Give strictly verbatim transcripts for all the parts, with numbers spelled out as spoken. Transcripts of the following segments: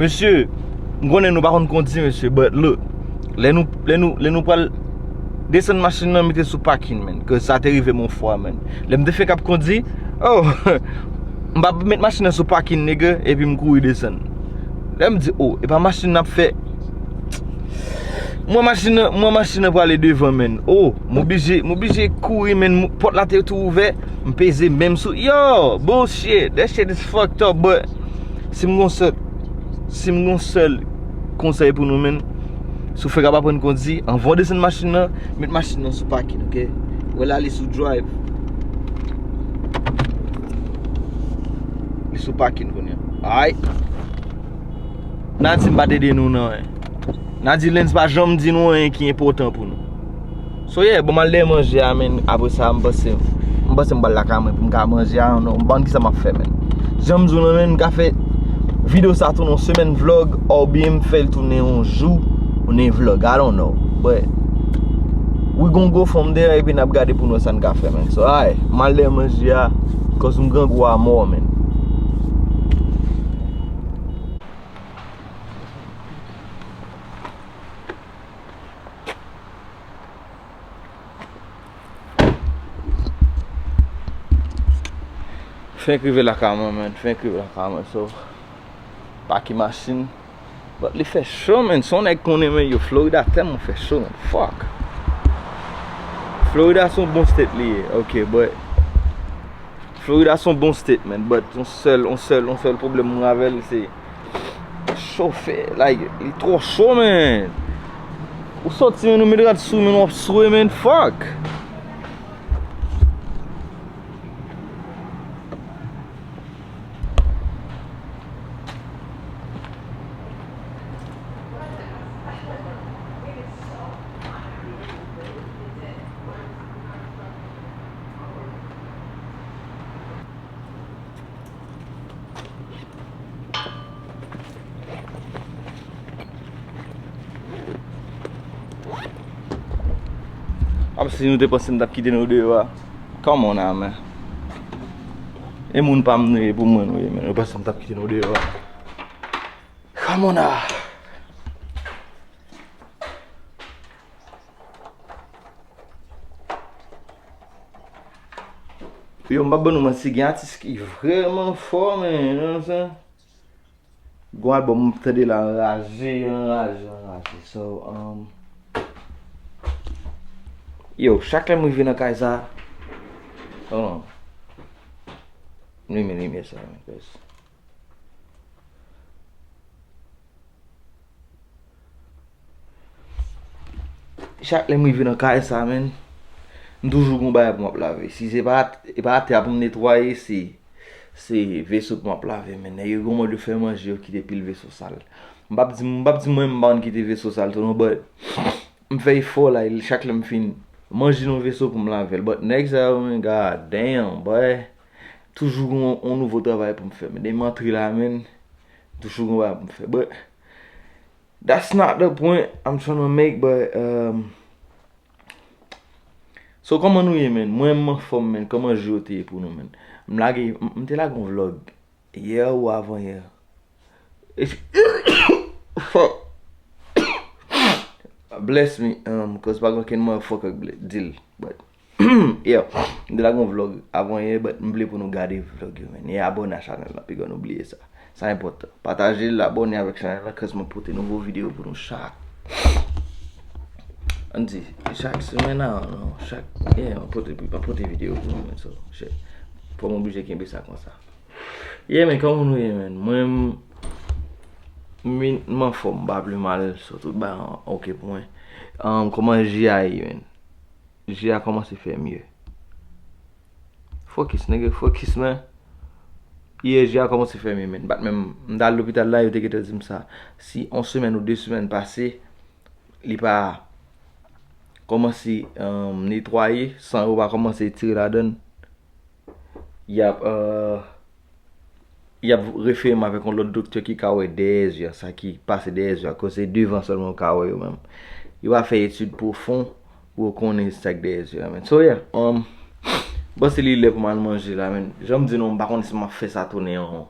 Mesye, m konnen nou pa konn kondi, mesye, but look, lè nou, lè nou, lè nou pral desann machin nan, mete sou pakin, man, cause sa te rive m yon fwa, man. Lè m te fenk ap kondi, oh, m pa met machin nan sou pakin, nigga, epi m kouri desann. Lè m di, oh, e pa machin nan ap fè. M wè machin nan, m wè machin nan prale devan, man. Oh, m oblije, m oblije kouri, man. Pòt la te tou ouvè. M peze menm sou. Yo, bullshit. That shit is fucked up, but si m gon sèl, si m gon sèl konsèy pou nou, man. Si w fenk ap aprann kondi, anvan w desann machin nan, met machin nan sou pakin, ok? Wè la, li sou drive. Li sou pakin kounye a. Alright. N a di m pa t ede nou nan anyen. N a di Lens pa janm di nou anyen ki enpòtan pou nou. So yeah, bon, m al dèyè manje a, man. Apre sa, m panse, m panse m pral lakay mwen pou m ka manje a, non, m pa konn kisa m ap fè, man. Jan m di w lan, man, m ka fè videyo sa tounen yon semèn vlog, oubyen m fè l tounen yon jou, tounen vlog, I don't know. But we gon go from there, epi n ap gade pou n wè sa n ka fè, man. So, alright, m al dèyè manje a, cause m grangou a mò, man. Fenk rive lakay mwen, man. Fenk rive lakay mwen, so. Pake machin. But li fè cho, man. Se yon nèg konnen, man, yo, Florida tèlman fè cho, man. Fuck. Florida se yon bon state li ye. Ok, but Florida se yon bon state, man. But yon sèl, yon sèl, yon sèl pwoblèm mwen avè l, se chofè, like, li twò cho, man. Ou soti, man, ou met rad sou, man, w ap swe, man. Fuck. Apre si nou te panse m t ap kite nou deyò a. Come on now, man. E moun pa m nou ye, pou mwen nou ye, man. Nou panse m t ap kite nou deyò a. Come on now. Yo, m p ap ban nou manti, gen atis ki vrèman fò, man, you know what I'm saying? Gon album m tande la, anraje, anraje, anraje. So, um, yo, chak lè m rive nan kay sa, hold on. Limen limyè sa, man, cause Chak lè m rive nan kay sa, man, m toujou gon bagay pou m ap lave. Si se pa, e pa atè a pou m netwaye, se, se veso pou m ap lave, man. Nèg yo gon mòd yo fè manje, yo kite pil veso sal. M p ap di, m p ap di mwen m pa konn kite veso sal tou non, but m fè efò la, e chak lè m fin manje nan veso pou m lave l. But nèg sa yo, man, god damn, boy. Toujou gon yon nouvo travay pou m fè, man. Depi m antre la, man, toujou gon bagay pou m fè. But that's not the point I'm trying to make, but, um, so, kòman nou ye, man? Mwen, m anfòm, man. Kòman jou yo te ye pou nou, man? M lage, m, m te lage yon vlog yè ou avan yè. Fuck. Bless me, um, cause pa gen okenn motherfucker k ble di l, but Yeah, m te lage yon vlog avan yè, but m vle pou nou gade vlog yo, man. E abòne a chanèl la, piga nou bliye sa. Sa enpòtan. Pataje l, abòne avèk chanèl la, cause mwen pote nouvo videyo pou nou chak. Ann di, chak semèn, non, chak, yeah, mwen pote, mwen pote videyo pou nou, man, so, shit. Fò m oblije kenbe sa konsa. Yeah, man, kòman nou ye, man? Mwen, m, m, m anfòm, m pa pi mal, so tout bagay ok pou mwen. Um, kòman je a ye, man? Je a kòmanse fè mye. Fokis, nèg yo, fokis, man. Yè, je a kòmanse fè mye, man. Bat menm, m t al lopital la, yo te gentan di m sa. Si yon semèn ou de semèn pase, li pa kòmanse, um, netwaye, san yo pa kòmanse tire ladan l, y ap, uh, y ap refere m avèk yon lòt doktè ki ka wè dèyè je a, sa ki pase dèyè je a, koz se devan sèlman yo ka wè yo menm. Yo pa fè etid pwofon pou yo konnen sa k dèyè je a, man. So, yeah, um, m panse li lè pou m al manje la, man. Jan m di nou, m pa konn si m ap fè sa tounen yon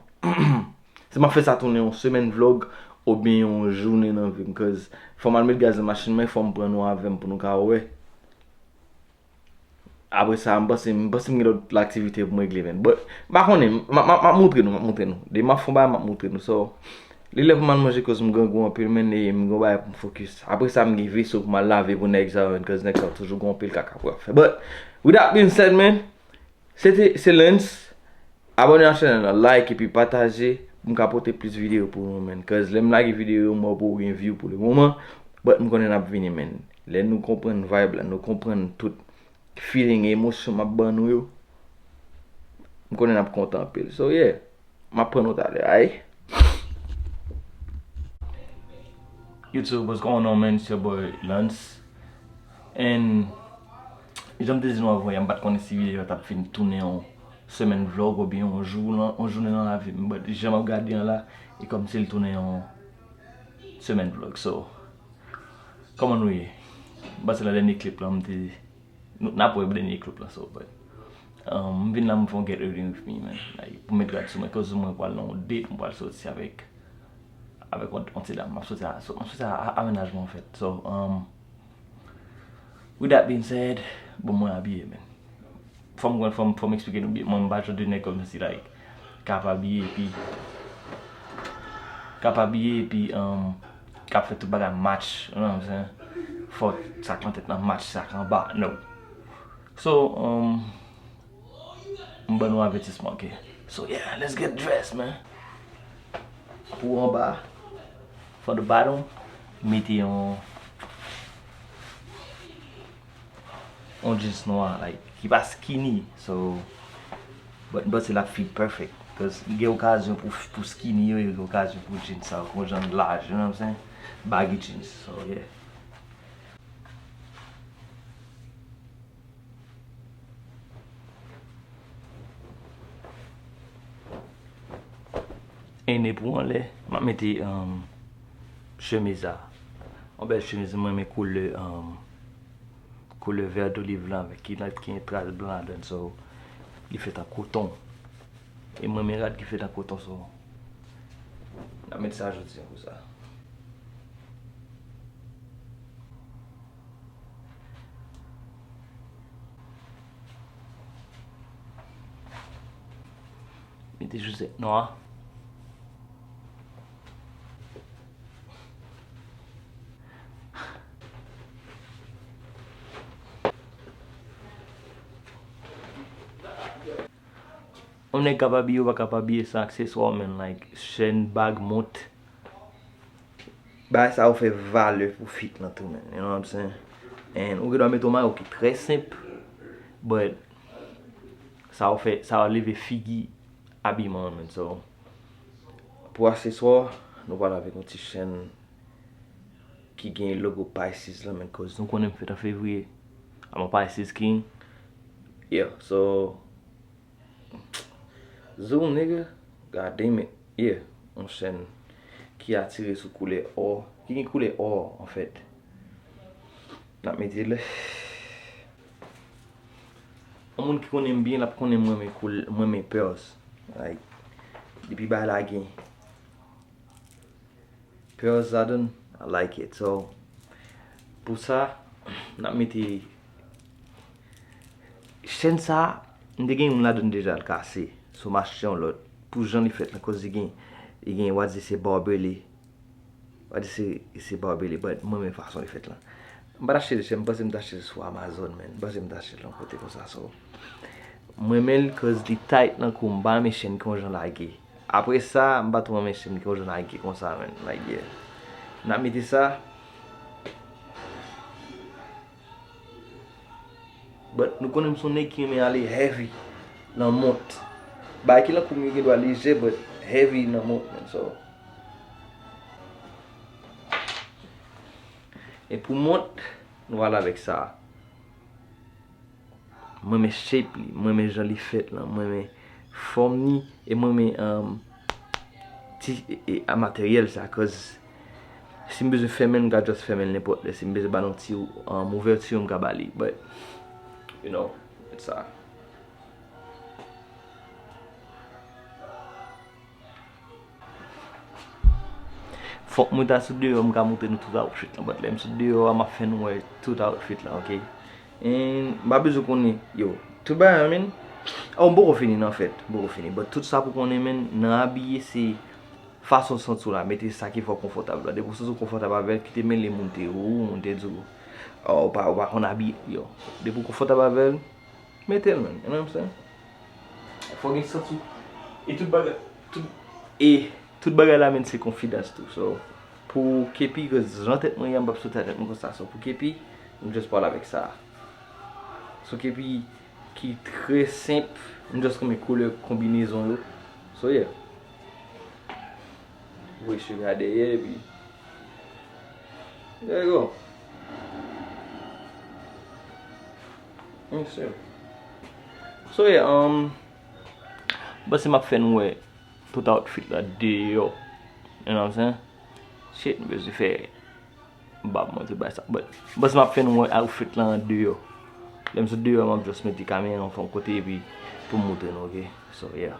Si m ap fè sa tounen yon semèn vlog, oubyen yon jounen nan vi m, cause fò m al met gaz nan machin mwen, fò m pran nou avè m pou nou ka wè. Apre sa, m panse, m panse m gen lòt aktivite pou m regle, men. But, m pa konnen, m, m, m, m ap montre nou, m ap montre nou. Demen m ap fè yon bagay, m ap montre nou. So, li lè pou m al manje, cause m grangou anpil, men, e m gen yon bagay pou m focus. Apre sa, m gen veso pou m al lave pou nèg sa yo, men, cause nèg sa yo toujou gen anpil kaka pou y ap fè. But, with that being said, man, se te, se Lens. Abòne a chanèl la, like epi pataje pou m ka pote plis videyo pou nou, man. Cause lè m lage videyo yo, m wè pou gen view pou le moman. But m konnen n ap vini, man. Lè nou konprann vibe la, nou konprann tout feeling, emosyon m ap ban nou yo, m konnen n ap kontan anpil. So, yeah. M ap pran nou talè, ay. YouTube, what's going on, man? It's your boy Lance. And jan m te di nou avan yè, m pa t konnen si videyo a t ap fin tounen yon semèn vlog oubyen yon jou nan, yon jounen nan lavi m. But jan m ap gade an la, e kòmsi l tounen yon semèn vlog. So, kòman nou ye? M panse nan dènye clip la, m te Nou, n ap wè dènye clip la, so, but, um, m vin la, m fè yon get ready with me, man. Like, pou m met rad sou mwen, cause mwen pral nan yon date, mwen pral soti avèk, avèk yon, yon ti dam. M ap soti a, so, m ap soti a, a, a mennaj mwen, anfèt. So, um, with that being said, bon, mwen abiye, man. Fò m, fò m, fò m eksplike nou byen. Mwen, m pa jan de nèg kòmsi, like, k ap abiye epi, k ap abiye epi, um, k ap fè tout bagay match, you know what I'm saying? Fò sa k nan tèt lan match sa k anba, no. So, um, m ban nou avètisman, ok? So, yeah, let's get dressed, man. Pou anba, for the bottom, mete yon, yon jeans nwa, like, ki pa skinny, so, but, but se l ap fit perfect, cause gen okazyon pou, pou skinny yo, gen okazyon pou jeans sa, yon jan laj, you know what I'm saying? Baggy jeans, so, yeah. Ene pou anlè, m ap mete, um, chemiz a. Yon bèl chemiz, mwen renmen koulè, um, koulè vè doliv lan avèk ki, ki gen tras blan ladan l, so, li fèt an koton. E mwen renmen rad ki fèt an koton, so, n ap mete sa jodi a pou sa. Mete chosèt nwa. Yon nèg k ap abiye ou pa ka pa abiye san akseswa, man, like, chèn, bag, mont. Bagay sa yo fè valè pou fit lan tou, man. You know what I'm saying? And ou gen dwa mete yon mayo ki trè senp, but sa yo fè, sa yo leve figi abiman an, man. So, pou akseswa, nou pral avèk yon ti chèn ki gen logo Pisces lan, man, cause nou konnen m fèt an fevriye. I'm a Pisces king. Yeah, so, Zoom, nigga. God damn it. Yeah. Yon chèn ki atire sou koulè ò. Ki gen koulè ò, anfèt. N ap mete l. Yon moun ki konnen m byen, l ap konnen mwen renmen koul-, mwen renmen pearls. Like, depi bagay la gen pearls ladan, I like it. So, pou sa, n ap mete chèn sa, m te gen youn ladan deja, l kase. So, m achte yon lòt. Pou jan li fèt lan, koz li gen, li gen, w a di se barbelé. W a di se, se barbelé, but mwen renmen fason li fèt lan. M pa t achte l chè, m panse m t achte l sou Amazon, man. M panse m t achte l yon kote konsa, so. Mwen renmen l, cause li tight nan kou m, m pa renmen chèn ki yon jan lage. Apre sa, m pa twò renmen chèn ki yon jan lage konsa, man. Like, yeah. N ap mete sa. But nou konnen m se yon nèg ki renmen ale heavy nan mont. Bagay ki nan kou m yo gen dwa lejè, but heavy nan mont, man, so. E pou mont, nou al avèk sa. Mwen renmen shape li, mwen renmen jan li fèt lan, mwen renmen fòm li, e mwen renmen, um, ti, e, e, a materyèl sa, cause si m bezwen fèmen l, m ka just fèmen l nenpòt lè. Si m bezwen ba l yon ti, um, ouvèti, m ka ba li. But, you know, it's a. Fòk mwen ta sot deyò, m ka montre nou tout outfit lan. But lè m sot deyò a, m ap fè nou wè tout outfit lan, ok? And m pa bezwen konnen, yo, tout bagay, man. Oh, m poko fini nan, anfèt, m poko fini. But tout sa pou konnen, man, nan abiye, se fason w santi w la, mete sa ki fè w konfòtab la. Depi w santi w konfòtab avè l, kite mele moun te ou, moun te di w, oh, ou pa, ou pa konn abiye, yo. Depi w konfòtab avè l, mete l, man. You know what I'm saying? Fò gen santi w. E tout bagay, tout, e tout bagay la, man, se konfidans tou. So, pou kepi, cause jan tèt mwen ye a, m p ap soti a tèt mwen konsa. So, pou kepi, m just pale avèk sa. So, kepi ki trè senp, m just renmen koulè konbinezon yo. So, yeah. Voye cheve a dèyè, epi there you go. Yes, sir. So, yeah, um, m panse m ap fè nou wè tout outfit la deyò. You know what I'm saying? Shit, m bezwen fè bab mwen tout bagay sa. But, m panse m ap fè nou wè outfit lan deyò. Lè m sot deyò, m ap just mete kamera an fon kote epi pou m montre nou, ok? So, yeah.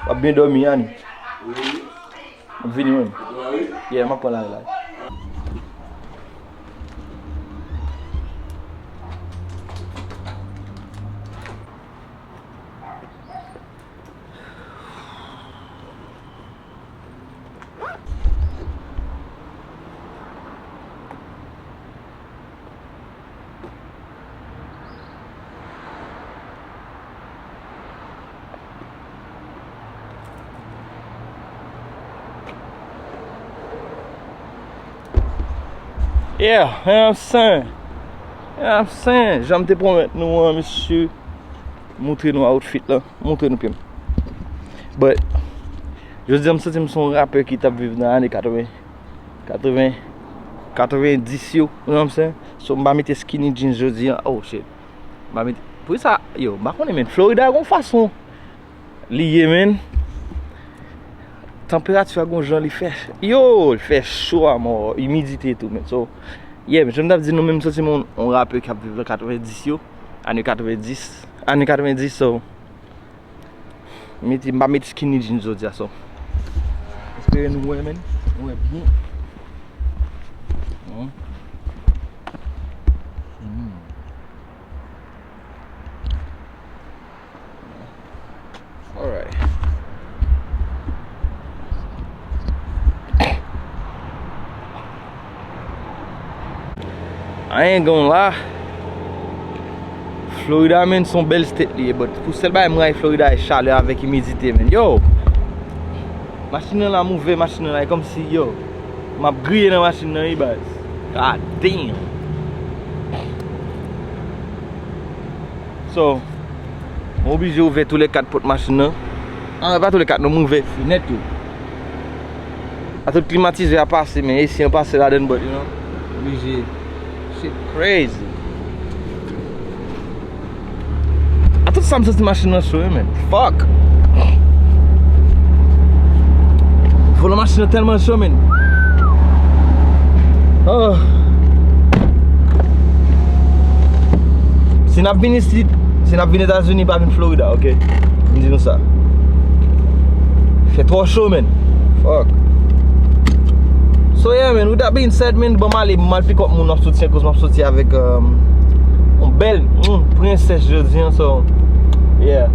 W ap byen dòmi, Ani? Wi. M ap vini menm. Ou wi? Yeah, m ap pran lari la. Yeah, you know what I'm saying? You know what I'm saying? Jan m te pwomèt nou an, mesye, montre nou outfit lan, montre nou pye m. But, jodi a m santi m se yon rapè ki t ap viv nan ane katreven, katreven, katrevendis yo, you know what I'm saying? So, m pa mete skinny jeans jodi a, oh shit. M pa mete, poukisa, yo, m pa konnen, men Florida gon fason li ye, men. Tanperati a gon jan li fè, yo, li fè cho a mò, imidite tou, men. So, yeah, men jan m t ap di nou, men m santi m yon, yon rapè k ap viv nan katrevendis yo, ane katrevendis, ane katrevendis, so, mete, m pa met skinny jeans jodi a, so. Espere nou wè, men, nou wè byen. Hmm. Hmm. Alright. I ain't gonna lie. Florida, man, se yon bèl state li ye, but pou sèl bagay m rayi Florida, e chalè avèk imidite, man. Yo! Machin nan la move, machin nan la, e kòmsi, yo, m ap griye nan machin nan, wi, baz. God damn. So, mwen oblije ouvè tou lè kat pòt machin nan. Ah, pa tou lè kat, non, m ouvè fenèt yo. A tout klimatizè a pase, men esi an pase ladann, but, you know, oblije. Shit crazy. A tout sa m santi machin nan cho, wi, men. Fuck. Volan machin nan tèlman cho, men. Oh. Si n ap vin isit, si n ap vin Etazini, pa vin Florida, ok? M di nou sa. Fè twò cho, men. Fuck. So, yeah, man, with that being said, man, ban m ale, ban m al pick up moun m ap soti an, koz m ap soti avèk, um, yon bèl, mm, prensès jodi an, so, yeah.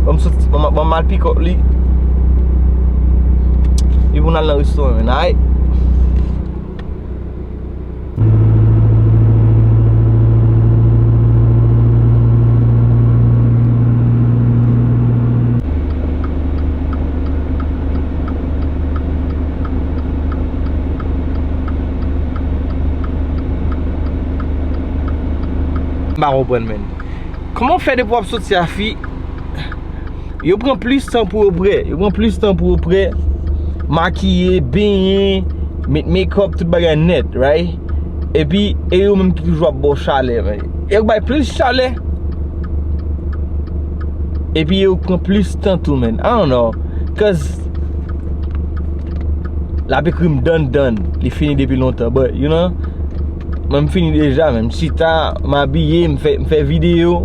Ban m soti, ban m, ban m al pick up li. Epi pou n al nan restoran, man, alright? M pa konprann, men. Kòman w fè depi w ap soti a fi, yo pran plis tan pou yo prè. Yo pran plis tan pou yo prè, makiye, benyen, met makeup, tout bagay nèt, right? Epi, e yo menm ki toujou ap ba w chalè, men. E yo bay plis chalè. Epi yo pran plis tan tou, man. I don't know. Cause l ap ekri m done, done. Li fini depi lontan. But, you know, mwen m fini deja, man. M chita, m abiye, m fè, m fè videyo.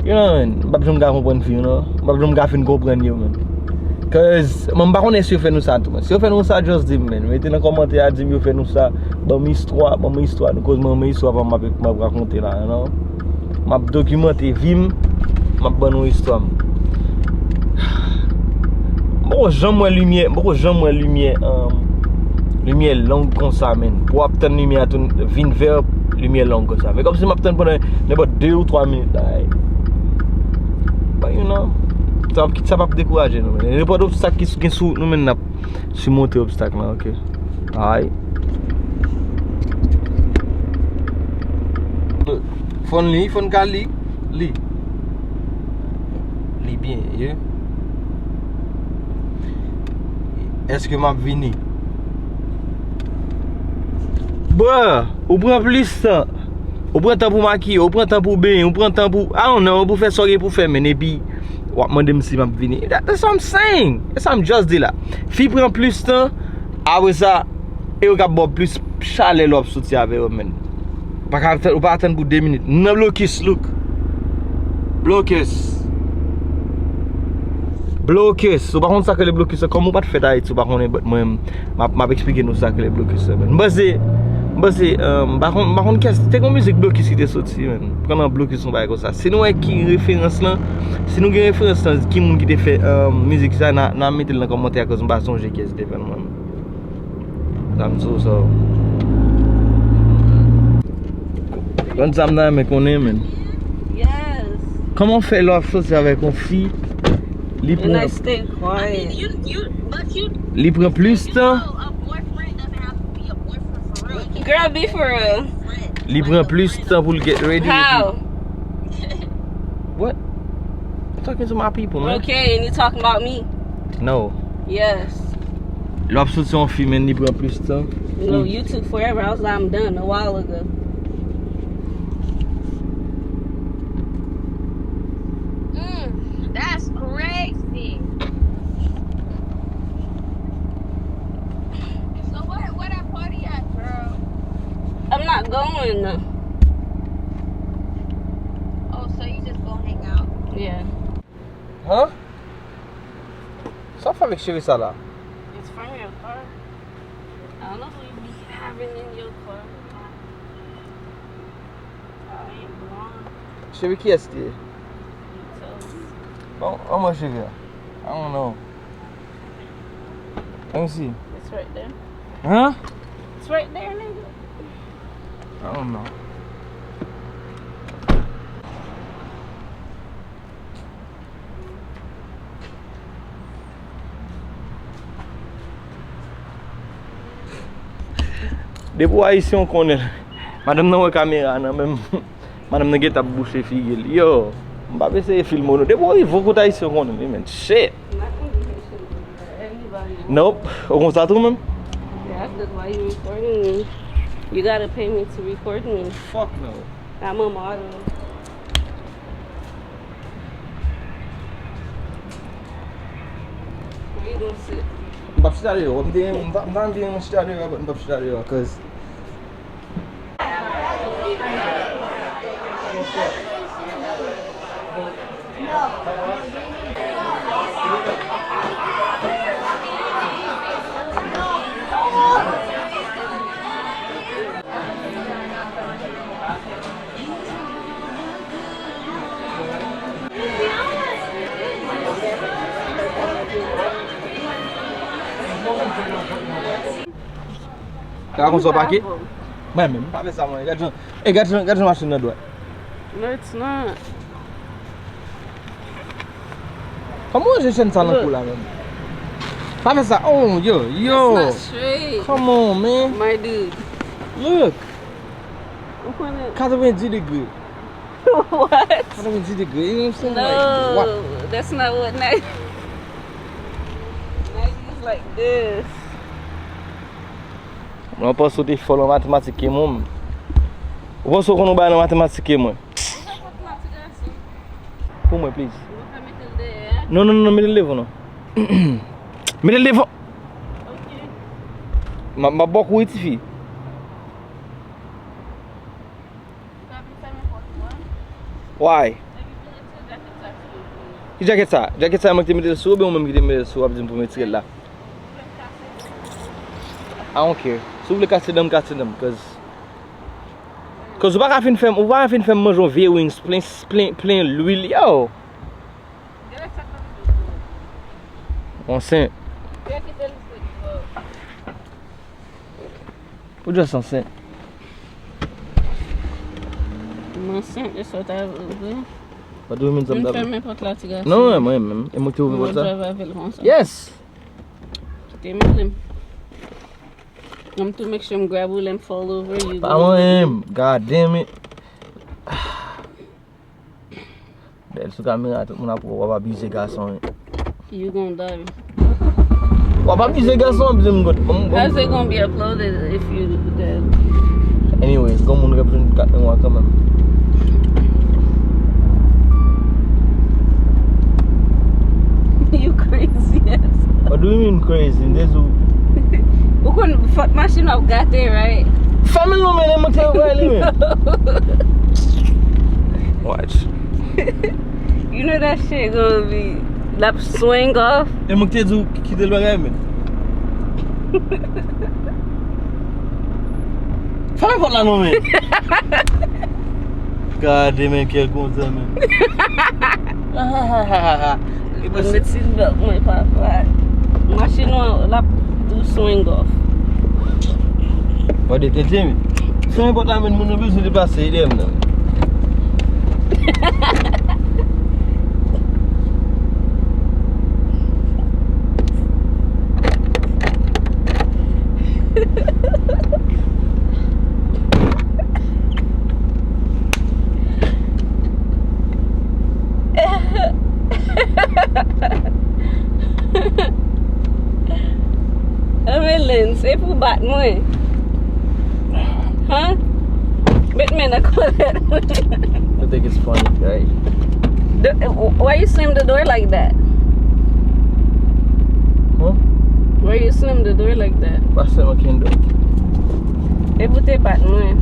You know, man, m p ap janm ka konprann fi yo, non. M p ap janm ka fin konprann yo, man. Cause, man, m pa konnen si yo fè nou sa tou, man. Si yo fè nou sa, just di m, man. Mete nan kòmantè a, di m yo fè nou sa. Ban m istwa, ban m istwa nou, cause mwen, mwen istwa pa m ap, m ap rakonte la, non. M ap dokimante vi m, m ap ban nou istwa m. M poko janm wè limyè, m poko janm wè limyè, um, limyè long konsa, man. Pou w ap tann limyè a tou vin vè, limyè long konsa. Men kòmsi m ap tann pandan nenpòt de ou twa minit la, ey. But, you know, sa p ap, sa p ap dekouraje nou, man. Nenpòt obstak ki, ki sou nou, man, n ap simonte obstak lan, ok. Alright. Fòn li, fòn ka li, li. Li byen, ye. Èske m ap vini? Bruh, ou pran plis tan. Ou pran tan pou makiye, ou pran tan pou benyen, ou pran tan pou, I don't know, pou fè sa w gen pou fè, men epi w ap mande m si m ap vini. That, that's what I'm saying. That's what I'm just di la. Fi pran plis tan, apre sa, e yo k ap ba w plis chalè lè w ap soti avè yo, man. Pa ka, ou pa atann pou de minit. M nan blokis, look. Blokis. Blokis. Ou pa konn sa k rele blokis la. Kòm ou pa t fèt Ayiti, ou pa konnen, but mwen, m ap, m ap eksplike nou sa k rele blokis la, man. M panse, m panse, um, m pa konn, m pa konn kiyès, te gon mizik blokis ki te soti, man. Pran nan blokis yon bagay konsa. Si nou wè ki referans lan, si nou gen referans lan, ki moun ki te fè, um, mizik sa, n a, n a mete l nan kòmantè a, cause m pa sonje kiyès ki te fè l, man. Sa m di w sa. Konn sa m ta renmen konnen, man. Yes. Kòman w fè lè w ap soti avèk yon fi, li And I pran, stay quiet. Li pran plis tan? Girl, be for real. Li pran plis tan pou l get ready epi How? What? I'm talking to my people, man. Okay, and you talking about me? No. Yes. Lè w ap soti yon fi, man, li pran plis tan. No, you took forever. I was like, I'm done a while ago. Mm, that's crazy. So where, where that party at, girl? I'm not going. Oh, so you just gonna hang out? Yeah. Huh? Sa w fè avèk cheve sa la? It's from your car. I don't know who you be having in your car. I ain't blonde. Cheve kiyès li ye? You tell me. Bon, an mwen cheve a. I don't know. Let me see. It's right there. Huh? It's right there, nigga. I don't know. Depi w ayisyen, w konnen. Madanm nan wè kamera nan menm. Madanm nan gentan ap bouche figi l. Yo, m p ap eseye filme w non. Depi w rive w kot ayisyen, w konnen li, man. Shit. Nope. Ou konsa tou menm? Yeah, that's why you recording me. You gotta pay me to record me. Fuck no. I'm a model. Where you gonna sit? M p ap chita deyò. M te, m pa, m pa renmen chita deyò, but m p ap chita deyò, cause Ka konsa w pake? Mwen menm, m pa fè sa, mwen. Gad jan, e gad jan, gad jan machin nan dwat. No, it's not. Kòman w ranje chèn sa nan kou la menm? Pa fè sa. Oh, yo, yo. It's not straight. Come on, man. My dude. Look. Ou konnen. Katrevenndis degre. What? Katrevenndis degre, you know what I'm saying? Like, what? No, that's not what ninety. Ninety is like this. Mwen panse w te fò nan matematik ke mwen. Ou panse w konn yon bagay nan matematik ke mwen? Pou mwen, please. Non, non, non, mete l devan, non. Mete l devan. M ap, m ap ba w kouri, tifi. Why? Djakèt sa, djakèt sa, mwen ki te mete l sou ou, oubyen ou menm ki te mete l sou ou, w ap di m pou m retire l la? I don't care. Si w vle kase dan m, kase dan m, cause, cause ou pa ka fin fè m, ou pa ka fin fè m manje yon vye wings plen, plen, plen lwil, yo. Ansent. Ou just ansent. M ansent, e sa w ta vle? Pa dwe menm sa m ta vle. Fèmen pòt la, ti gason. Non, mwen menm. E mwen ki te ouvri pòt la. Mwen drive avè l konsa. Yes! Kite m ale. I'm to make sure m grab ou, lè m fall over, you. Pa mwen menm. God damn it. Bèl sou kamera, tout moun ap wè w ap abize gason, wi. You gon die. W ap abize gason, ap di m gon, bon, bon. How's it gonna be uploaded if you dead? Anyways, gon moun k ap jwenn kat mwa kanmenm. You crazy ass. What do you mean crazy? Ou konn fòk machin w ap gate, right? Fèmen l non, men, monte yo bay li, men. Watch. You know that shit gonna be, l ap swing off. E mwen ki te di w kite l bagay, men. Fèmen pòt la non, men. Gade, men, kèl kontan, men. Li ban m met seat belt mwen, papa. Machin nan, l ap do swing off. Gade, tete, men. Fèmen pòt la, men, moun nan bezwen deplase, ede m nan. Evelyn, se pou bat mwen. Huh? Met men nan kòlèt mwen. I think it's funny, right? The, why you slam the door like that? Huh? Why you slam the door like that? What's that I can do? E pou te bat mwen.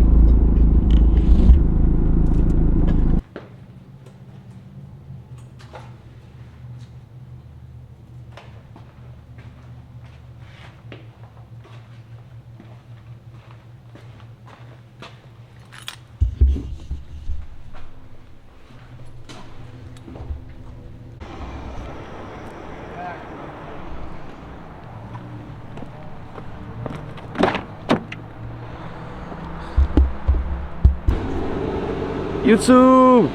YouTube!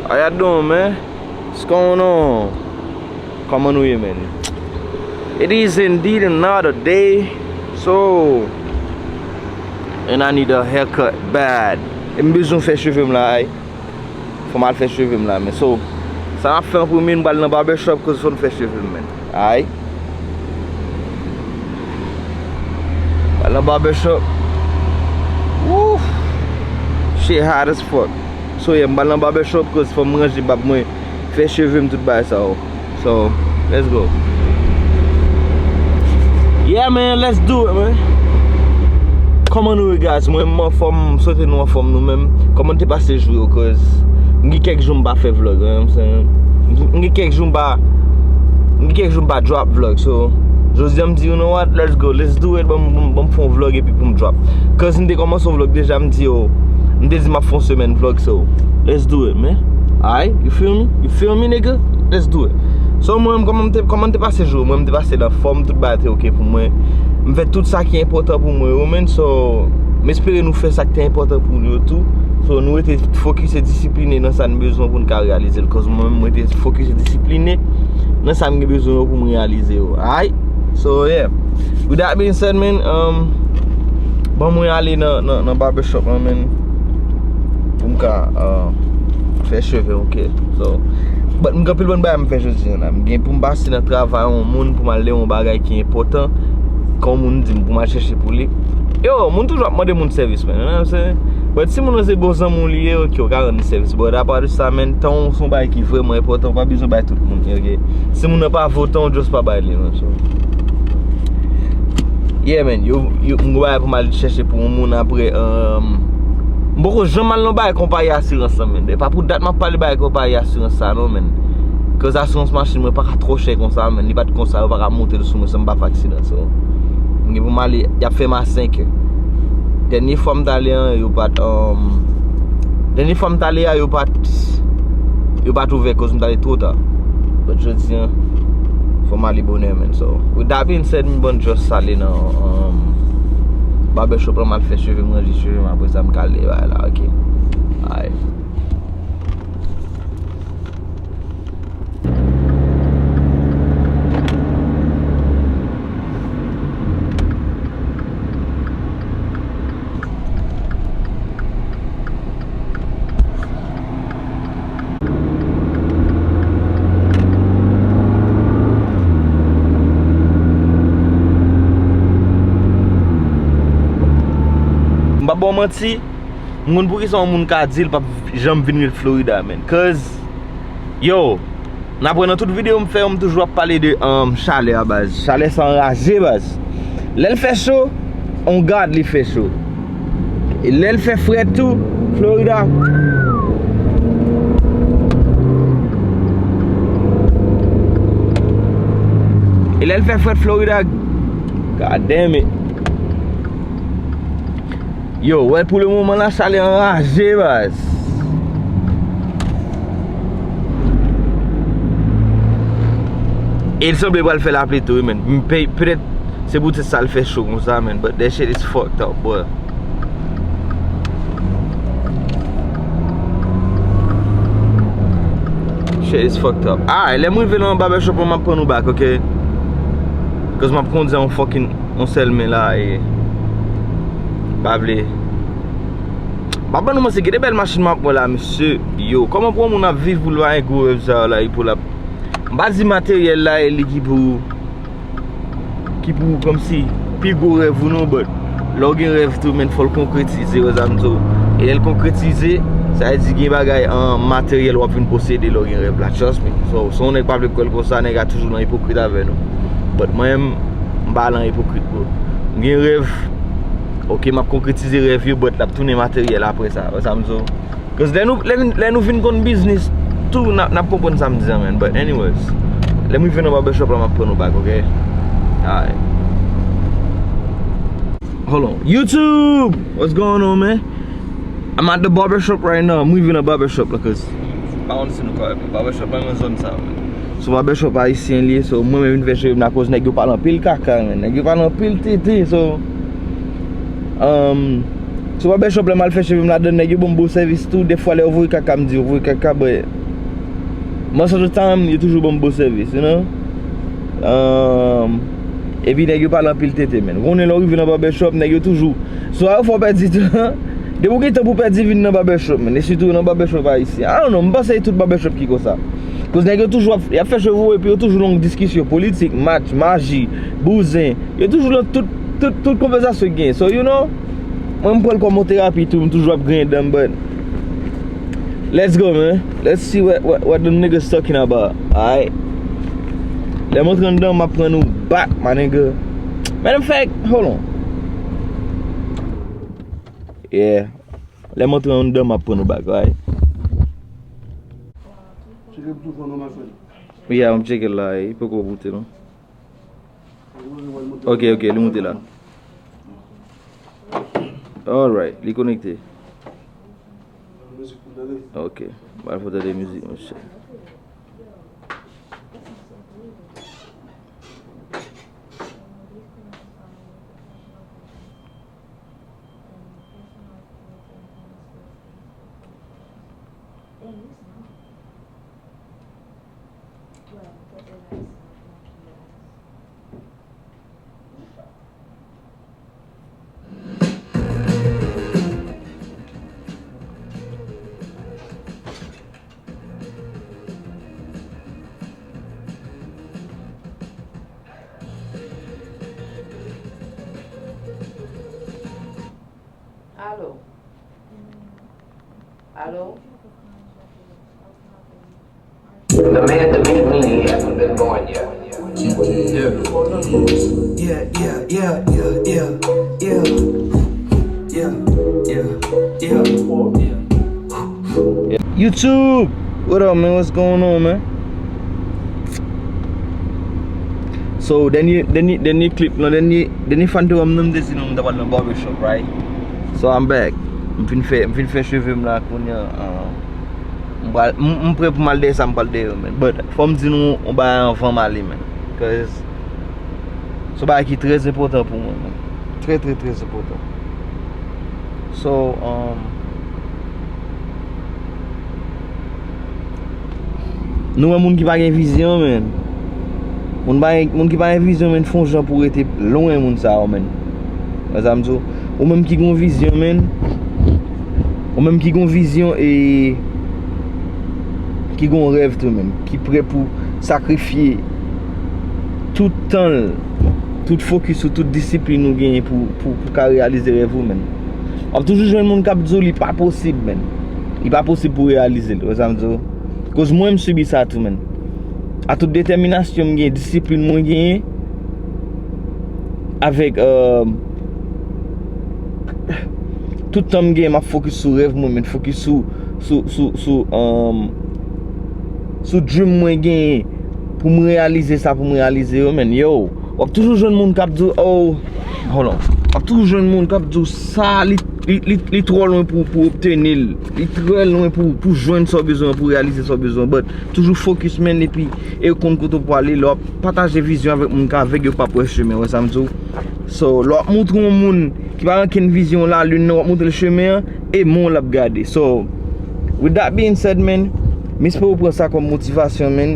How y'all doing, man? What's going on? Kòman nou ye, man? It is indeed another day. So, and I need a haircut bad. E m bezwen fè cheve m la, ay. Fò m al fè cheve m la, men. So, sa m ap fè an premye, m pral nan barbershop, koz fò m fè cheve m, men. Ay. Pral nan barbershop. Ouf. Shit hot as fuck. So, yeah, m pral nan barbershop, koz fò m ranje bab mwen, fè cheve m, tout bagay sa yo. So, let's go. Yeah, man, let's do it, man. Kòman nou ye, guys? Mwen, m anfòm, swete nou anfòm nou menm. Kòman te pase jou yo, cause m gen kèk jou m pa fè vlog, you know what I'm saying? M gen kèk jou m pa, m gen kèk jou m pa drop vlog, so, jodi a m di, you know what? Let's go, let's do it. Ban m, ban m, ban m fè yon vlog epi pou m drop. Cause m te kòmanse yon vlog deja, m di, yo, m te di m ap fè yon semèn vlog, so, let's do it, man. Alright, you feel me? You feel me, nigga? Let's do it. So, mwen, kòman m te, kòman m te pase jou? Mwen, m te pase nan fòm, tout bagay te ok pou mwen. M fè tout sa ki enpòtan pou mwen yo, man. So, m espere nou fè sa ki te enpòtan pou nou yo tou. So, nou rete fokis e disipline nan sa n bezwen pou n ka reyalize l. Cause mwen, mwen rete fokis e disipline nan sa m gen bezwen yo pou m reyalize yo. Alright? So, yeah. With that being said, man, um, ban mwen ale nan, nan, nan barbershop lan, man, pou m ka, uh, fè cheve, ok? So, but m gen anpil bon bagay m fè jodi a la. M gen pou m pase nan travay yon moun pou m al lè yon bagay ki enpòtan. Kan yon moun di m pou m al chèche pou li. Yo, moun toujou ap mande moun sèvis, man. You know what I'm saying? But si moun nan se bon zanmi w li ye, ok, w ka rann li sèvis. But apa de sa, man, tan w se yon bagay ki vrèman enpòtan, w pa bezwen bay tout moun, ok? Si moun nan pa vo tan w, just pa bay li, man. So, yeah, man, yo, yo, m gon bagay pou m al chèche pou yon moun apre, um, m poko janm al nan bagay konpayi asirans lan, man. E pa pou dat m ap pale bagay konpayi asirans sa, non, man. Cause asirans machin mwen pa ka twò chè konsa, man. Li pa t konsa, yo pa ka monte l sou mwen san m pa fè aksidan, so. M gen pou m ale, y ap fè m a senk è. Dènye fwa m t ale an, yo pa t, um, dènye fwa m t ale a, yo pa t, yo pa t ouvè cause m t ale twò ta. But jodi an, fò m ale bonè, man. So, with that being said, m bann just ale nan, um, barbershop la, m al fè cheve m, ranje cheve m, apre sa, m ka ale bay la, ok? Alright. M pa ba w manti, m konn poukisa yon moun ka di l p ap janm vin ret Florida, man. Cause, yo, n ap wè nan tout videyo m fè yo, m toujou ap pale de, um, chalè a, baz. Chalè sa anraje, baz. Lè l fè cho, on God li fè cho. E lè l fè frèt tou, Florida. E lè l fè frèt Florida, God damn it. Yo, wè, pou le moman la, chalè anraje, baz. E l sanble pral fè lapli tou, wi, man. M pe-, petèt se poutèt sa l fè cho konsa, man. But that shit is fucked up, bro. Shit is fucked up. Alright, lè m rive nan barbershop la, m ap pran nou back, ok? Cause m ap kondi yon fucking, yon sèl men la, e m pa vle. M ap ban nou manti, gen de bèl machin m ap wè la, mesye. Yo, kòman pou yon moun ap viv pou l pa gen gwo rèv sa yo la, epi pou l ap, m pa di materyèl la, e li ki pou ki pou kòmsi pi gwo rèv ou non, but lè w gen rèv tou, men fò l konkretize, wè sa m di w. E lè l konkretize, sa vle di gen bagay an materyèl w ap vin posede lè w gen rèv la, trust me. So, si yon nèg pa vle kwè l konsa, nèg a toujou nan ipokrit avè nou. But mwen menm, m pa nan ipokrit, bro. M gen rèv, ok, m ap konkretize rèv yo, but l ap tounen materyèl apre sa, wè sa m di w. Cause lè nou, lè, lè nou vin konn biznis tou, n ap, n ap konprann sa m di a, man. But anyways, lè m rive nan barbershop la, m ap pran nou back, ok? Alright. Hold on. YouTube! What's going on, man? I'm at the barbershop right now. M rive nan barbershop la, cause pa konn si nou ka wè, men barbershop la nan zòn sa, man. Sou barbershop ayisyen li ye, so mwen menm vin fè cheve m la, cause nèg yo pale anpil kaka, man. Nèg yo pale anpil tenten, so, um, sou barbershop la m al fè cheve m ladan, nèg yo ban m bon sèvis tou. Dèfwa lè yo voye kaka, m di yo voye kaka, but most of the time, yo toujou ban m bon sèvis, you know? Um, epi nèg yo pale anpil tenten, man. Ou konnen lè w rive nan barbershop, nèg yo toujou, swa yo fè w pèdi tan, depi w gen tan pou w pèdi vin nan barbershop, man. E sitou nan barbershop ayisyen. I don't know, m panse e tout barbershop ki konsa. Cause nèg yo toujou ap, y ap fè cheve w epi yo toujou nan yon diskisyon politik, match, maji, bouzen. Yo toujou nan tout, tout, tout konvèsasyon ki gen. So, you know, mwen m pran l kòm yon terapi tou, m toujou ap griyen dan m, but let's go, man. Let's see what, what, what them niggas talking about, alright? Lè m antre anndan, m ap pran nou back, my nigga. Matter of fact, hold on. Yeah. Lè m antre anndan, m ap pran nou back, alright? Tcheke Bluetooth lan non, my friend. Yeah, m tcheke l la, e poko moute non. Ok, ok, li moute la. Alright, li konekte. Ok, m al fè tande mizik, monchè. Alo. Alo. The man to meet me hasn't been born yet. Yeah, yeah, yeah, yeah, yeah, yeah. Yeah, yeah, yeah, yeah, yeah. YouTube, what up, man? What's going on, man? So, dènye, dènye, dènye clip lan, dènye, dènye fwa n te wè m nan, m te di nou m ta pral nan barbershop, right? So, I'm back. M fin fè, m fin fè cheve m la kounye a. Uh, m pral, m, m prè pou m al dèyè sa m pral dèyè yo, man. But, fò m di nou yon bagay anvan m ale, man. Cause, se yon bagay ki trè enpòtan pou mwen, man. Trè, trè, trè enpòtan. So, um, nou wè moun ki pa gen vizyon, man. Moun pa gen, moun ki pa gen vizyon, man, fè yon jan pou rete lwen moun sa yo, man. Wè sa m di w? Ou menm ki gon vizyon, man. Ou menm ki gon vizyon e ki gon rèv tou, man. Ki prè pou sakrifye tout tan l, tout fokis ou, tout disiplin ou genyen pou, pou, pou ka reyalize rèv ou, man. W ap toujou jwenn moun k ap di w li pa posib, man. Li pa posib pou reyalize l, wè sa m di w? Koz mwen, m sibi sa tou, man. A tout detèminasyon m genyen, disiplin mwen genyen, avèk, euh, tout tan m genyen, m ap fokis sou rèv mwen, man, fokis sou, sou, sou, sou, euh, sou dream mwen genyen pou m reyalize sa, pou m reyalize yo, man. Yo, w ap toujou jwenn moun k ap di w, oh, hold on. W ap toujou jwenn moun k ap di w sa, li, li, li, li twò lwen pou, pou obteni l. Li trè lwen pou, pou jwenn sa w bezwen, pou reyalize sa w bezwen. But, toujou fokis, man, epi e w konn kote w pwale. Lè w ap pataje vizyon avèk moun k avèg, yo p ap wè chemen, wè sa m di w? So, lè w ap montre yon moun ki pa gen okenn vizyon lalin nan, w ap montre l chemen an, e men w l ap gade. So, with that being said, man, m espere w pran sa kòm motivasyon, man.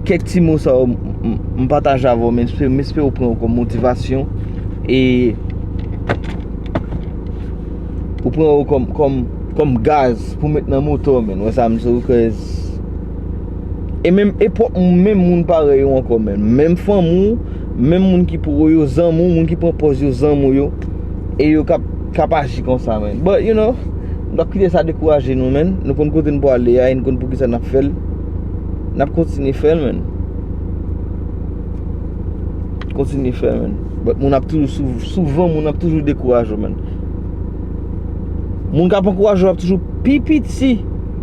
Kèk ti mo sa yo, m, m, m pataje avè w, man. M espere, m espere w pran yo kòm motivasyon. E ou pran yo kòm, kòm, kòm gaz pou met nan motò, man. Wè sa m di w, cause e menm, e pwòp menm moun parèy ou ankò, man. Menm fanmi w, menm moun ki pwo yo, zanmi w, moun ki pran pòz yo zanmi w yo, e yo k ap, k ap aji konsa, man. But, you know, n p ap kite sa dekouraje nou, man. Nou konn kote n pwale a, e n konn poukisa n ap fè l. N ap kontinye fè l, man. Kontinye fè, man. But moun ap toujou, sou-, souvan, moun ap toujou dekouraje w, man. Moun k ap ankouraje w ap toujou pi piti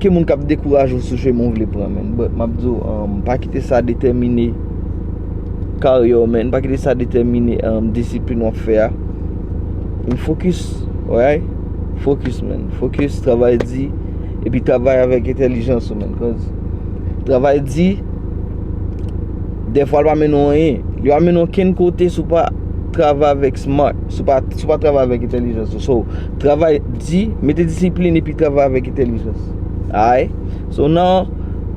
ke moun k ap dekouraje w sou chemen w vle pran, man. But m ap di w, um, pa kite sa detèmine karyè w, man. Pa kite sa detèmine, um, disiplin w ap fè a. Men fokis, alright? Fokis, man. Fokis, travay di, epi travay avèk entèlijans ou, man. Cause travay di, dèfwa l pa mennen w anyen. Li pa mennen w okenn kote si w pa travay avèk smart, si w pa, si w pa travay avèk entèlijans ou. So, travay di, mete disiplin epi travay avèk entèlijans. Alright? So, now,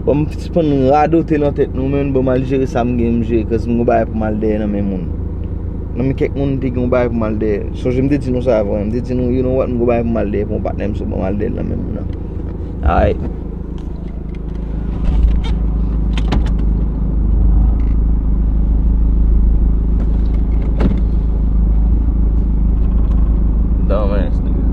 ban m sispann radote nan tèt nou, man. Ban m al jere sa m gen m jere, cause m gon bagay pou m al dèyè nan men moun. Nan men kèk moun, m te gen yon bagay pou m al dèyè. Sonje m te di nou sa avan, m te di nou, you know what, m gon bagay pou m al dèyè pou yon patnè m, so ban m al dèyè l nan men moun nan. Alright. Dumbass nigga.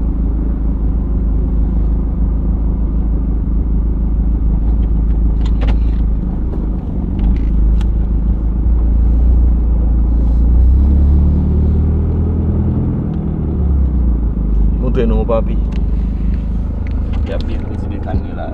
Montre nou, papi. Y ap byen koze de kanni la.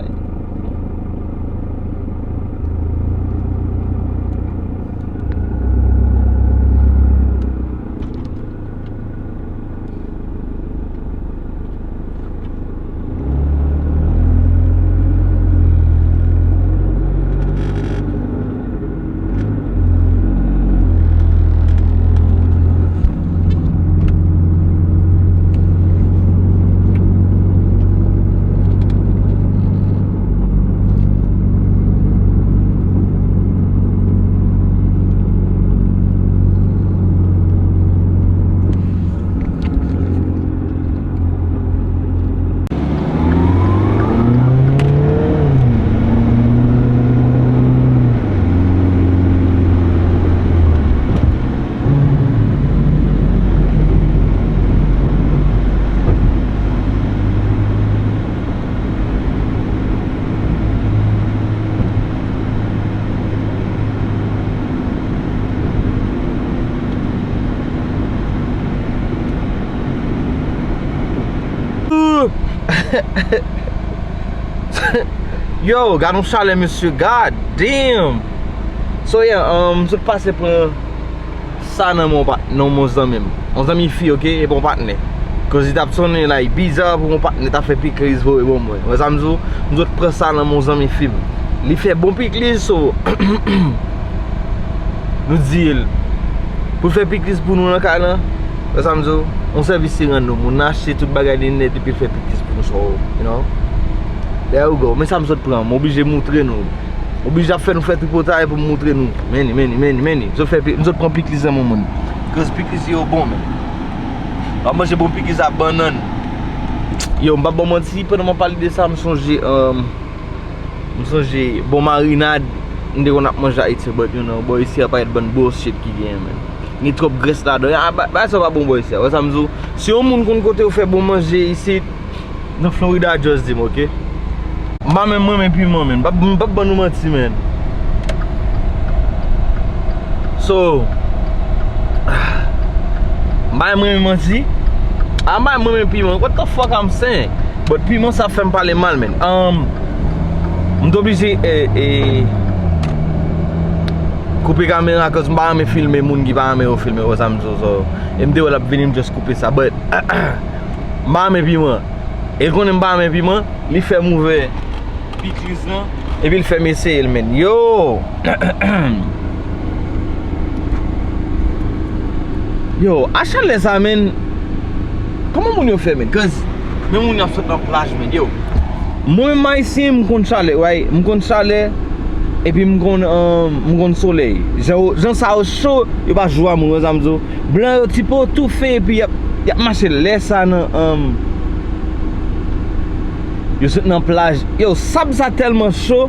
Yo, gad yon chalè, mesye. God damn. So, yeah, um, m sot pase pran Sa nan men yon patnè, nan men yon zanmi m. Yon zanmi fi, oke, e pa yon patnè. Koz li t ap sonnen like biza pou yon patnè ta fè pikliz voye ban mwen. Wè sa m di w? M sot pran sa nan men yon zanmi fi m. Li fè bon pikliz, so nou di l pou l fè pikliz pou nou nan kay lan. Wè sa m di w? Yon sèvis li rann nou. Moun nan achte tout bagay li nèt epi l fè pikliz pou nou, so, you know. There you go. Men sa m sot pran. M oblije moutre nou. Oblije ap fè nou fè tripotay pou m moutre nou. Men li, men li, men li, men li. M sot fè pi-, m sot pran pikliz nan men moun. Koz pikliz yo bon, men. M ap manje bon pikliz ak bannann. Yo, m p ap ba w manti, pandan m ap pale de sa, m sonje, um, m sonje bon marinad m te konn ap manje Ayiti, but, you know, bò isi a parèt bann bullshit ki genyen, men. Gen twòp grès ladan. Ah, ba-, bagay sa pa bon bò isi a. Wè sa m di w? Si yon moun konn kote yo fè bon manje isit, nan Florida, just di m, oke? M pa menm renmen piman, men. M p ap, m p ap ban nou manti, men. So, m pa menm renmen manti. Ah, m pa menm renmen piman. What the fuck I'm saying? But piman sa fè m pale mal, men. Um, m t oblije, eh, eh, koupe kamera, cause m pa renmen filme moun ki pa renmen yo filme, wè sa m di w, so. E m te wè l ap vini, m just koupe sa. But, m pa renmen piman. E l konnen m pa renmen piman, li fè m ouvè pikliz lan, epi l fè m eseye l, men. Yo! Yo, a chalè sa, men. Kòman moun yo fè, men? Cause, men moun yo ap sot nan plaj, men. Yo. Mwen menm ayisyen, m konn chalè, right? M konn chalè, epi m konn, um, m konn solèy. Jan, jan sa yo cho, yo pa jwe a moun, wè sa m di w? Blan yo ti po toufe epi y ap, y ap mache lè sa nan, um, yo sot nan plaj. Yo, sab sa tèlman cho.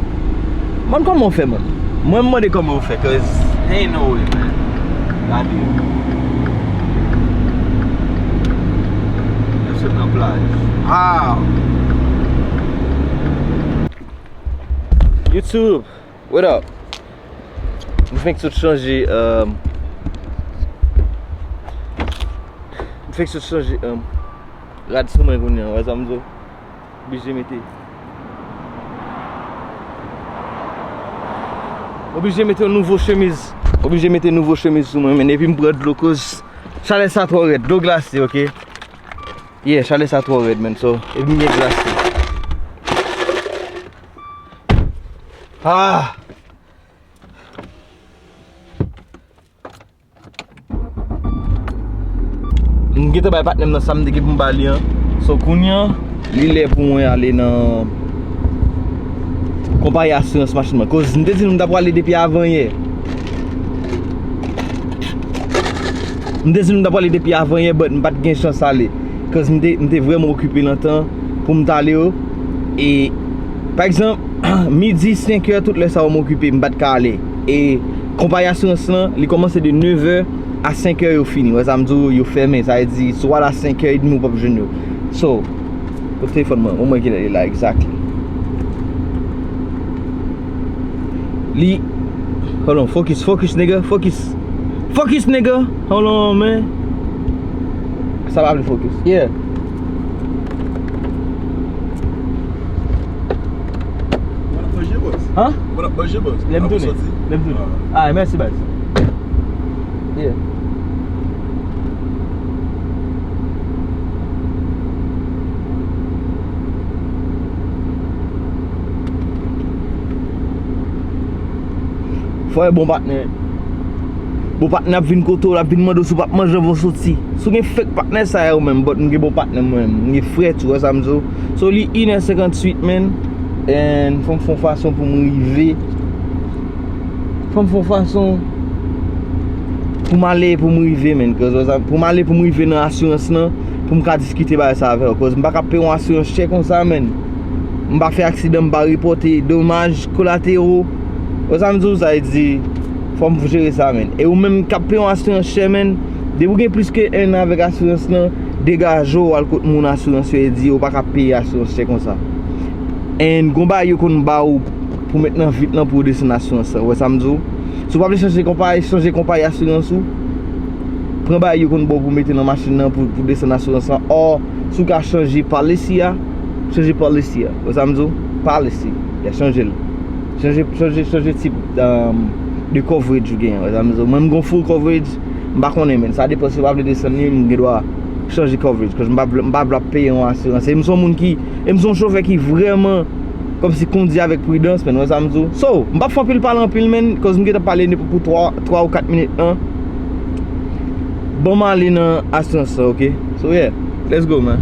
Man, kòman w fè, man? Mwen, m mande kòman w fè, cause ain't no way, man. Gade. Yo sot nan plaj. How? YouTube, what up? M fenk sot chanje, um, m fenk sot chanje, um, rad sou mwen kounye a, wè sa m di w? Oblije mete. Oblije mete yon nouvo chemiz. Oblije mete nouvo chemiz sou mwen, men, epi m pran dlo, cause chalè sa twò rèd. Dlo glase, oke? Yeah, chalè sa twò rèd, men, so, epi m gen glase. Ah! M gentan bay patnè m nan sa m te gen pou m ba li an. So, kounye a, li lè pou mwen ale nan konpayi asirans machin mwen. Cause m te di nou m ta prale depi avanyè. M te di nou m ta prale depi avanyè, but m pa t gen chans ale. Cause m te, m te vrèman okipe lontan pou m t ale yo. E, pa egzanp, midi, senk è, tout lè sa yo m okipe, m pa t ka ale. E konpayi asirans lan, li kòmanse de nevè a senk è yo fini. Wè sa m di w, yo fèmen. Sa vle di, si w pa la senk è edmi, ou p ap jwenn yo. So, kote telefòn mwen? Ou mwen ki la, exactly. Li, hold on, focus, focus, nigga, focus. Focus, nigga. Hold on, man. Sa pa vle focus. Yeah. Ou ap manje, boss? Hein? Ou ap manje, boss? Lè m tounen. Lè m tounen. Ah, mèsi, baz. Yeah. Fò e bon patnè. Bon patnè ap vin kote w, l ap vin mande w si w p ap manje anvan w soti. Si w gen fake patnè, sa e ou menm, but m gen bon patnè mwen menm. M gen frè tou, wè sa m di w. So, li inè senkantuit, man. And fò m fè yon fason pou m rive. Fò m fè yon fason pou m ale, pou m rive, man. Cause, wè sa, pou m ale, pou m rive nan asirans lan, pou m ka diskite bagay sa avè w. Cause m pa ka peye yon asirans chè konsa, man. M pa fè aksidan, m pa repòte domaj kolatero. Wè sa m di w, sa vle di, fò m jere sa, man. E ou menm k ap peye yon asirans chè, man, depi w gen plis ke en an avèk asirans lan, degaje w, al kot moun asirans yo e di yo pa ka peye asirans chè konsa. And gon bagay yo konn ba w pou met nan vit lan pou w desann asirans lan. Wè sa m di w? Si w pa vle chanje konpayi, chanje konpayi asirans ou. Pran bagay yo konn ba w pou mete nan machin nan pou, pou desann asirans lan. Or, si w ka chanje policy a, chanje policy a. Wè sa m di w? Policy. Ya chanje l. Chanje, chanje, chanje tip, um, de coverage ou genyen. Wè sa m di w? Mwen, m gon full coverage. M pa konnen, men. Sa depann si w pa vle desann li, m gen dwa chanje coverage, cause m pa vle, m pa vle ap peye yon asirans. E m se yon moun ki, e m se yon chofè ki vrèman kòmsi kondi avèk pridans, men, wè sa m di w. So, m p ap fè anpil pale anpil, men, cause m gentan pale depi pou twa, twa ou kat minit, an. Ban m ale nan asirans lan, ok? So, yeah, let's go, man.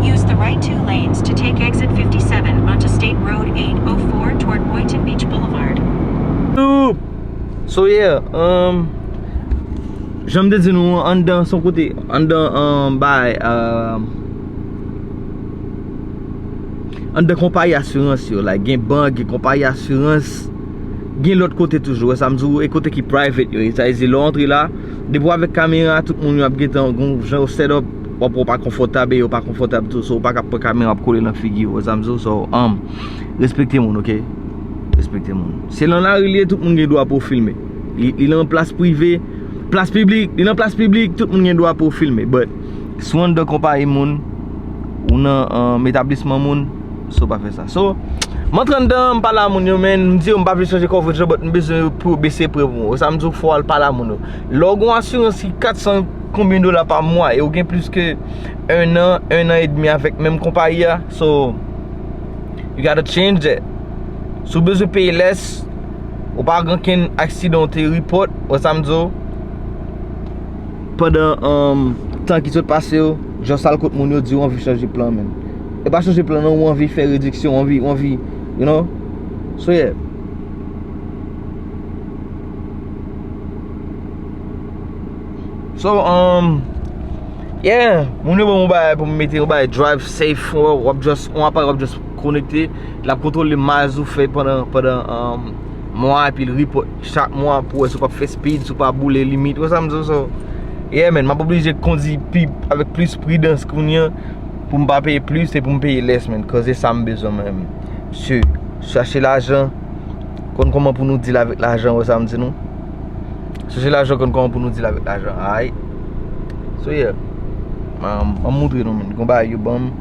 Use the right two lanes to take exit fifty-seven onto State Road eight oh four toward Boynton Beach Boulevard. So yeah, um, jan m te di nou, anndan se yon kote, anndan, um, bay, um, anndan konpayi asirans yo, like, gen bank, gen konpayi asirans, gen lòt kote toujou, wè sa m di w, e kote ki private yo ye. Sa vle di, lè w antre la, depi w avèk kamera, tout moun yo ap gentan gon jan yo set up, w ap wè w pa konfòtab e yo pa konfòtab tou, so w pa ka pran kamera ap kole nan figi yo, wè sa m di w, so, um, respekte moun, ok? Respekte moun. Se nan lari li ye, tout moun gen dwa pou filme. Li, li nan plas prive, plas piblik, li nan plas piblik, tout moun gen dwa pou filme. But, si w anndan konpayi moun, ou nan, um, etablisman moun, so pa fè sa. So, m antre anndan, m pale a moun yo, men, m di yo, m pa vle chanje coverage lan, but m bezwen pou yo bese prè pou mwen. Sa m di w, fò w al pale a moun yo. Lè w gen yon asirans ki kat san konbyen dola pa mwa, e w gen plis ke en an, en an edmi avèk menm konpayi a, so, you gotta change that. Si w bezwen peye lès, ou pa gen okenn aksidan w te report, wè sa m di w, pandan, um, tan ki sot pase yo, just al kot moun yo, di w anvi chanje plan, man. E pa chanje plan, non, ou anvi fè rediksyon, ou anvi, ou anvi, you know? So, yeah. So, um, yeah, moun yo ban m yon bagay pou m mete, yon bagay drive safe, w ap just, yon aparèy w ap just konekte, l ap kontwole miles ou fè pandan, pandan, um, mwa, epi l report chak mwa pou wè si w p ap fè speed, si w pa boule limit, wè sa m di w, so, yeah, man, m ap oblije kondi pi, avèk plis pridans kounye a, pou m pa peye plis e pou m peye lès, man, cause se sa m bezwen, man. Mesye, chache lajan, konn kòman pou nou deal avèk lajan, wè sa m di nou. Chache lajan, konn kòman pou nou deal avèk lajan, alright? So, yeah. Ban m moutre nou, man. Gon bagay yo ban m,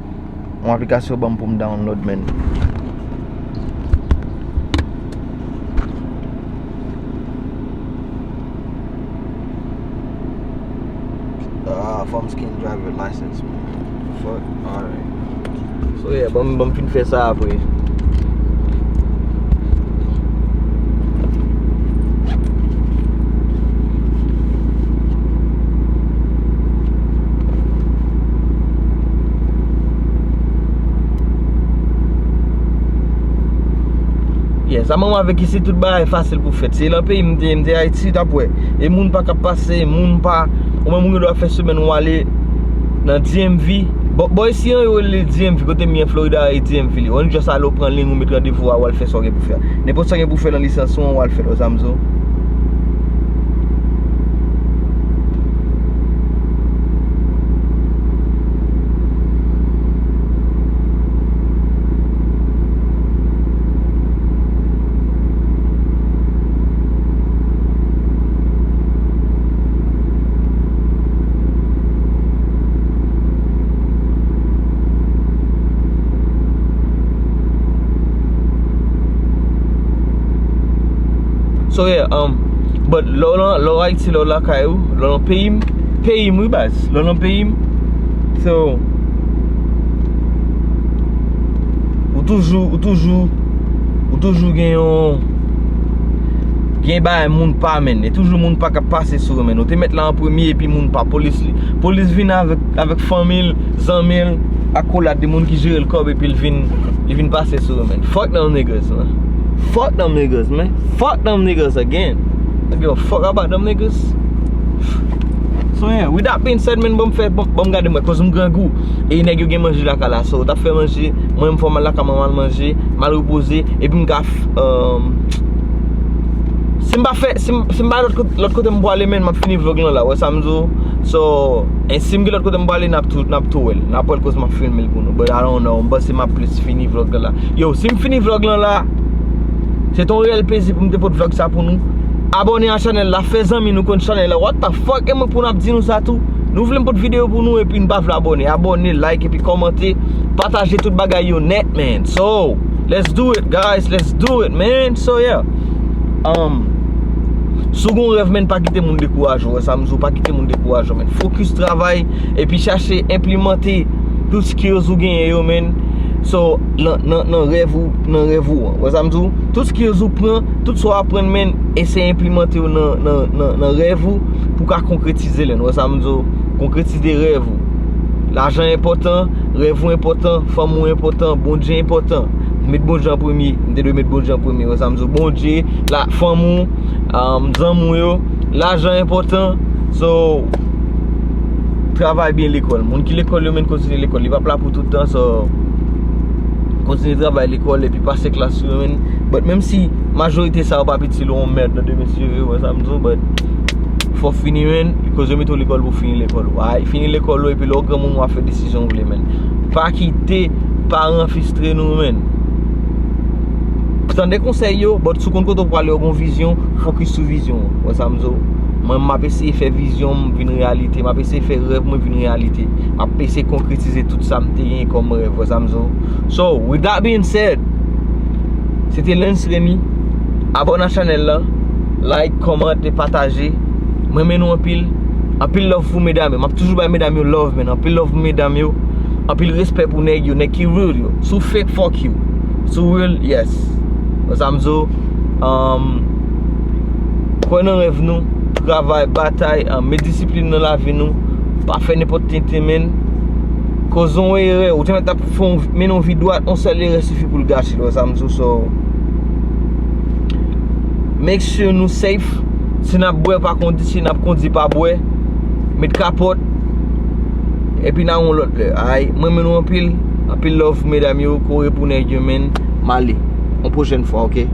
yon aplikasyon yo ban m pou m download, man. Ah, fò m scan driver license, man. Fuck, alright. So, yeah, ban m, ban m fin fè sa apre. Yeah, sa manman avèk isi, tout bagay fasil pou fèt. Se lan peyi m te ye, m te Ayiti, w t ap wè. E moun pa ka pase, moun pa, ou menm ou gen dwa fè semèn ou ale nan D M V. Bò, bò isi an, yo rele D M V, kote m ye an Florida, e D M V li. Ou just ale, ou pran liy, ou met randevou a, ou al fè sa w gen pou fè. Nenpòt sa w gen pou fè nan lisans ou an, ou al fè l, wè sa m di w. So, yeah, um, but lè w lan, lè w Ayiti, lè w lakay ou, lè w lan peyi m, peyi m, wi, baz, lè w lan peyi m, so, ou toujou, ou toujou, ou toujou gen yon, gen bagay moun pa, man. E toujou moun pa k ap pase sou ou, man. Ou te mèt la an premye, epi moun pa, polis li, polis vin avèk, avèk fanmi l, zanmi l, akolad de moun ki jere l kòb, epi l vin, li vin pase sou ou, man. Fuck them niggas, man. Fuck them niggas, man. Fuck them niggas again. I don't give a fuck about them niggas. So, yeah, with that being said, man, ban m fè, ban, ban m gade mwen, cause m grangou. E nèg yo gen manje lakay la, so, t ap fè manje, mwen, m fò m al lakay mwen, m al manje, m al repoze, epi m ka f-, um, si m pa fè, si m, si m pa lòt kote, lòt kote m pwale, man, m ap fini vlog lan la, wè sa m di w? So, e si m gen lòt kote m pwale, n ap tou, n ap tou wè l, n ap wè l, cause m ap filme l pou nou, but I don't know, m panse m ap plis fini vlog lan la. Yo, si m fini vlog lan la, Se te yon reyèl plezi pou m te pot vlòg sa pou nou. Abòne a chanèl la, fè zanmi nou konn chanèl la. What the fuck, e mwen pou n ap di nou sa tou. Nou vle m pot videyo pou nou epi n pa vle abòne. Abòne, like epi kòmante. Pataje tout bagay yo nèt, man. So, let's do it, guys. Let's do it, man. So, yeah. Um, si w gen yon rèv, man, pa kite moun dekouraje w. Wè sa m di w, pa kite moun dekouraje w, man. Focus travay epi chache enplimante tout skills ou genyen yo, man. So, nan, nan, nan rèv ou, nan rèv ou an. Wè sa m di w? Tout skills ou pran, tout sa w aprann, man, eseye enplimante yo nan, nan, nan, nan rèv ou pou w ka konkretize l. Wè sa m di w? Konkretize rèv ou. Lajan enpòtan, rèv ou enpòtan, fanmi w enpòtan, Bondye enpòtan. Met Bondye an premye, m te dwe met Bondye an premye. Wè sa m di w? Bondye, la, fanmi w, um, zanmi w yo, lajan enpòtan. So, travay byen lekòl. Moun ki lekòl yo, man, kontinye lekòl. Li p ap la pou tout tan, so, kontinye travay lekòl epi pase klas yo, man. But menm si majorite sa yo p ap itil ou yon mèd nan demen si Dye vle, wè sa m di w, but fò w fini, man, koz yo mete w lekòl pou w fini lekòl ou. Ay, fini lekòl ou epi lè w granmoun w ap fè desizyon w vle, man. Pa kite paran fistre nou, man. Tande konsèy yo, but si w konn kote w prale, w gen vizyon, fokis sou vizyon an. Wè sa m di w? Mwen, m ap eseye fè vizyon m vin reyalite, m ap eseye fè rèv mwen vin reyalite. M ap eseye konkretize tout sa m te genyen kòm rèv, wè sa m di w? So, with that being said, se te Lens Remy. Abòne a chanèl la, like, kòmante, pataje. Mwen renmen nou anpil. Anpil love pou medam yo. M ap toujou bay medam yo love, man. Anpil love pou medam yo. Anpil respè pou nèg yo, nèg ki real yo. Si w fake, fuck you. Si w real, yes. Wè sa m di w? Um, kwè nan rèv nou, travay, batay, um, met disiplin nan lavi nou. Pa fè nenpòt tenten, man. Koz yon erè, ou te mèt ap fè yon, mennen yon vi dwat, yon sèl erè sifi pou l gache l, wè sa m di w? So, make sure nou safe. Si n ap bwè, pa kondi, si n ap kondi, pa bwè. Met kapòt. Epi n a yon lòt lè. Ay, mwen renmen nou anpil. Anpil love, medam yo, kore pou nèg yo, man. M ale. Yon pwochèn fwa, oke?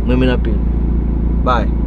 Mwen renmen nou anpil. Bye.